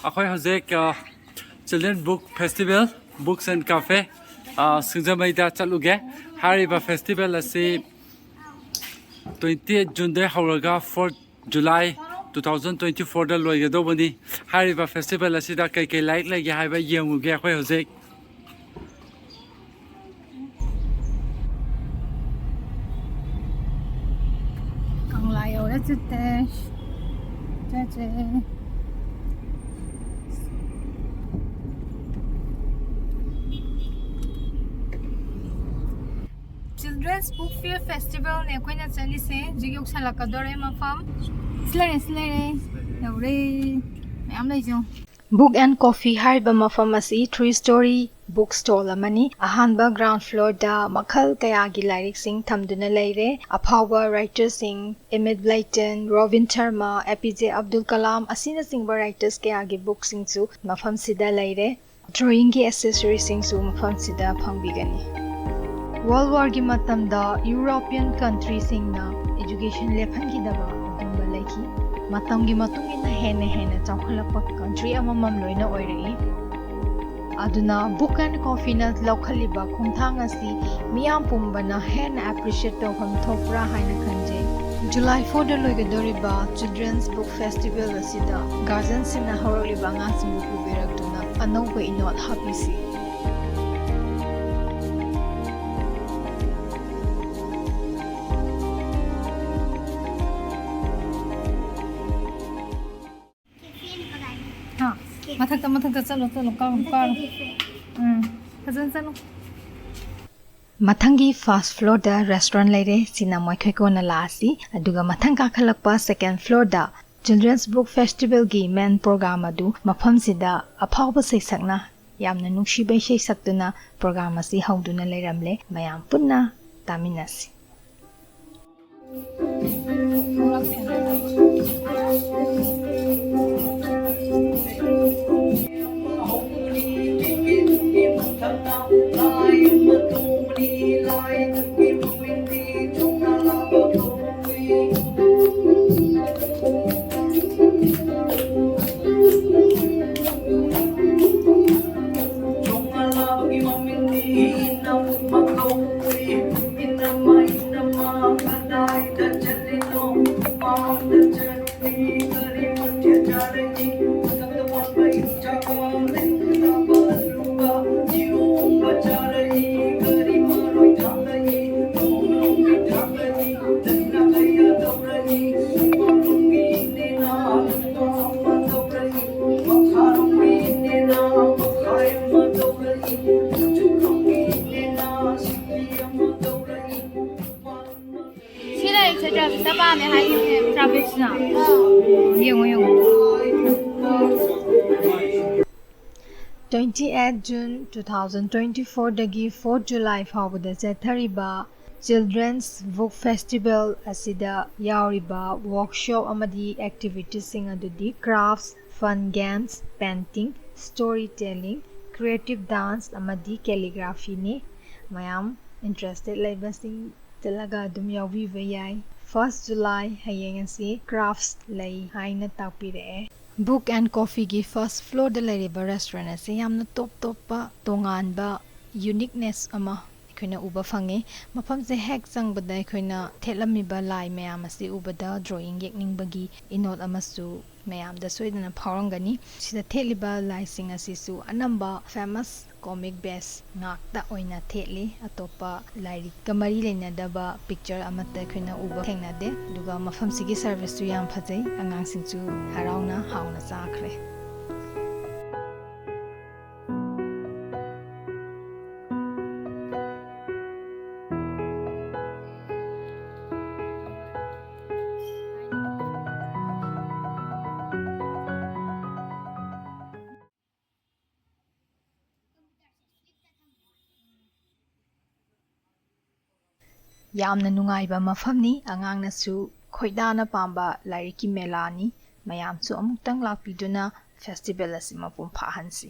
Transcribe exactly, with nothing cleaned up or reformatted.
ꯑꯩꯈꯣꯏ ꯍꯧꯖꯤꯛ, ꯑ, Children Book Festival, Books and Cafe, ꯑ, ꯁꯤꯡꯖꯃꯩꯗ ꯆꯠꯂꯨꯒꯦ꯫ ꯍꯥꯏꯔꯤꯕ festival ꯑꯁꯤ twenty eight Juneꯗ ꯍꯧꯔꯒ four July two thousand twenty fourꯗ ꯂꯣꯏꯒꯗꯧꯕꯅꯤ꯫ ꯍꯥꯏꯔꯤꯕ festival ꯑꯁꯤꯗ ꯀꯩꯀꯩ ꯂꯥꯏꯔꯤꯛ ꯂꯩꯒꯦ ꯍꯥꯏꯕ ꯌꯦꯡꯉꯨꯒꯦ ꯑꯩꯈꯣꯏ ꯍꯧꯖꯤꯛ꯫ ꯀꯪꯂꯥ ꯌꯧꯔꯦ ꯆꯤꯠꯇꯦ꯫ ꯆꯠꯁꯦ꯫ Children's Book Fair Festivalꯅꯦ ꯑꯩꯈꯣꯏꯅ ꯆꯠꯂꯤꯁꯦ꯫ ꯍꯧꯖꯤꯛ ꯌꯧꯁꯜꯂꯛꯀꯗꯧꯔꯦ ꯃꯐꯝ꯫ ꯁꯤ ꯂꯩꯔꯦ, ꯁꯤ ꯂꯩꯔꯦ꯫ ꯌꯧꯔꯦ꯫ ꯃꯌꯥꯝ ꯂꯩꯁꯦ ꯌꯦꯡꯉꯣ꯫ Book and Coffee ꯍꯥꯏꯔꯤꯕ ꯃꯐꯝ ꯑꯁꯤ three story book stall ꯑꯃꯅꯤ꯫ ꯑꯍꯥꯟꯕ ground floorꯗ ꯃꯈꯜ ꯀꯌꯥꯒꯤ ꯂꯥꯏꯔꯤꯛꯁꯤꯡ ꯊꯝꯗꯨꯅ ꯂꯩꯔꯦ꯫ ꯑꯐꯥꯎꯕ writerꯁꯤꯡ Amit Blyton, Robin Sharma, A P J Abdul Kalam ꯑꯁꯤꯅꯆꯤꯡꯕ writers ꯀꯌꯥꯒꯤ bookꯁꯤꯡꯁꯨ ꯃꯐꯝꯁꯤꯗ ꯂꯩꯔꯦ꯫ Drawingꯒꯤ accessoriesꯁꯤꯡꯁꯨ ꯃꯐꯝꯁꯤꯗ ꯐꯪꯕꯤꯒꯅꯤ꯫ World Warꯒꯤ ꯃꯇꯝꯗ European countryꯁꯤꯡꯅ education ꯂꯦꯞꯍꯟꯈꯤꯗꯕ ꯑꯗꯨꯝꯕ ꯂꯩꯈꯤ꯫ ꯃꯇꯝꯒꯤ ꯃꯇꯨꯡ ꯏꯟꯅ ꯍꯦꯟꯅ ꯍꯦꯟꯅ ꯆꯥꯎꯈꯠꯂꯛꯄ country ꯑꯃꯃꯝ ꯂꯣꯏꯅ ꯑꯣꯏꯔꯛꯏ꯫ ꯑꯗꯨꯅ Book and Coffeeꯅ ꯂꯧꯈꯠꯂꯤꯕ ꯈꯣꯡꯊꯥꯡ ꯑꯁꯤ ꯃꯤꯌꯥꯝ ꯄꯨꯝꯕꯅ ꯍꯦꯟꯅ appreciate ꯇꯧꯐꯝ ꯊꯣꯛꯄ꯭ꯔꯥ ꯍꯥꯏꯅ ꯈꯟꯖꯩ꯫ July fourꯗ ꯂꯣꯏꯒꯗꯧꯔꯤꯕ Children's Book Festival ꯑꯁꯤꯗ guardianꯁꯤꯡꯅ ꯍꯧꯔꯛꯂꯤꯕ ꯑꯉꯥꯡꯁꯤꯡꯕꯨ ꯄꯨꯕꯤꯔꯛꯇꯨꯅ ꯑꯅꯧꯕ ꯏꯅꯣꯠ ꯍꯥꯞꯄꯤꯁꯤ꯫ ꯍꯥ, ꯃꯊꯛꯇ, ꯃꯊꯛꯇ ꯆꯠꯂꯣ, ꯆꯠꯂꯣ, ꯀꯥꯔꯣ, ꯀꯥꯔꯣ꯫ ꯎꯝ, ꯐꯖꯅ ꯆꯠꯂꯣ꯫ ꯃꯊꯪꯒꯤ first floorꯗ restaurant ꯂꯩꯔꯦ, ꯁꯤꯅ ꯃꯣꯏꯈꯣꯏ ꯀꯣꯟꯅ ꯂꯥꯛꯑꯁꯤ꯫ ꯑꯗꯨꯒ ꯃꯊꯪ ꯀꯥꯈꯠꯂꯛꯄ second floorꯗ Children's Book Festivalꯒꯤ main program ꯑꯗꯨ ꯃꯐꯝꯁꯤꯗ ꯑꯐꯥꯎꯕ ꯁꯩꯁꯛꯅ ꯌꯥꯝꯅ ꯅꯨꯡꯁꯤꯕ ꯏꯁꯩ ꯁꯛꯇꯨꯅ program ꯑꯁꯤ ꯍꯧꯗꯨꯅ ꯂꯩꯔꯝꯂꯦ꯫ ꯃꯌꯥꯝ ꯄꯨꯟꯅ ꯇꯥꯃꯤꯟꯅꯁꯤ꯫ ꯇ꯭ꯔꯥꯐꯤꯛꯁꯤꯅ꯫ ꯌꯦꯡꯉꯣ, ꯌꯦꯡꯉꯣ꯫ Twenty eight June two thousand twenty fourꯗꯒꯤ four July ꯐꯥꯎꯕꯗ ꯆꯠꯊꯔꯤꯕ Children's Book Festival ꯑꯁꯤꯗ ꯌꯥꯎꯔꯤꯕ workshop ꯑꯃꯗꯤ activityꯁꯤꯡ ꯑꯗꯨꯗꯤ crafts, fun games, painting, storytelling, creative dance ꯑꯃꯗꯤ calligraphyꯅꯤ꯫ ꯃꯌꯥꯝ interested ꯂꯩꯕꯁꯤꯡ ꯆꯠꯂꯒ ꯑꯗꯨꯝ ꯌꯥꯎꯕꯤꯕ ꯌꯥꯏ꯫ First July ꯍꯌꯦꯡ ꯑꯁꯤ crafts ꯂꯩ ꯍꯥꯏꯅ ꯇꯥꯛꯄꯤꯔꯛꯑꯦ꯫ Book and Coffeeꯒꯤ first floorꯗ ꯂꯩꯔꯤꯕ restaurant ꯑꯁꯤ ꯌꯥꯝꯅ top ꯇꯣꯞꯄ, ꯇꯣꯉꯥꯟꯕ uniqueness ꯑꯃ ꯑꯩꯈꯣꯏꯅ ꯎꯕ ꯐꯪꯉꯤ꯫ ꯃꯐꯝꯁꯦ ꯍꯦꯛ ꯆꯪꯕꯗ ꯑꯩꯈꯣꯏꯅ ꯊꯦꯠꯂꯝꯃꯤꯕ ꯂꯥꯏ ꯃꯌꯥꯝ ꯑꯁꯤ ꯎꯕꯗ drawing ꯌꯦꯛꯅꯤꯡꯕꯒꯤ ꯏꯅꯣꯠ ꯑꯃꯁꯨ ꯃꯌꯥꯝꯗ ꯁꯣꯏꯗꯅ ꯐꯥꯎꯔꯝꯒꯅꯤ꯫ ꯁꯤꯗ ꯊꯦꯠꯂꯤꯕ ꯂꯥꯏꯁꯤꯡ ꯑꯁꯤꯁꯨ ꯑꯅꯝꯕ famous comic base ꯉꯥꯛꯇ ꯑꯣꯏꯅ ꯊꯦꯠꯂꯤ꯫ ꯑꯇꯣꯞꯄ ꯂꯥꯏꯔꯤꯛꯀ ꯃꯔꯤ ꯂꯩꯅꯗꯕ picture ꯑꯃꯠꯇ ꯑꯩꯈꯣꯏꯅ ꯎꯕ ꯊꯦꯡꯅꯗꯦ꯫ ꯑꯗꯨꯒ ꯃꯐꯝꯁꯤꯒꯤ serviceꯁꯨ ꯌꯥꯝ ꯐꯖꯩ꯫ ꯑꯉꯥꯡꯁꯤꯡꯁꯨ ꯍꯔꯥꯎꯅ ꯍꯥꯎꯅ ꯆꯥꯈ꯭ꯔꯦ꯫ ꯌꯥꯝꯅ ꯅꯨꯡꯉꯥꯏꯕ ꯃꯐꯝꯅꯤ꯫ ꯑꯉꯥꯡꯅꯁꯨ ꯈꯣꯏꯗꯥꯅ ꯄꯥꯝꯕ ꯂꯥꯏꯔꯤꯛꯀꯤ ꯃꯦꯂꯥꯅꯤ꯫ ꯃꯌꯥꯝꯁꯨ ꯑꯃꯨꯛꯇꯪ ꯂꯥꯛꯄꯤꯗꯨꯅ festival ꯑꯁꯤ ꯃꯄꯨꯡ ꯐꯥꯍꯟꯁꯤ꯫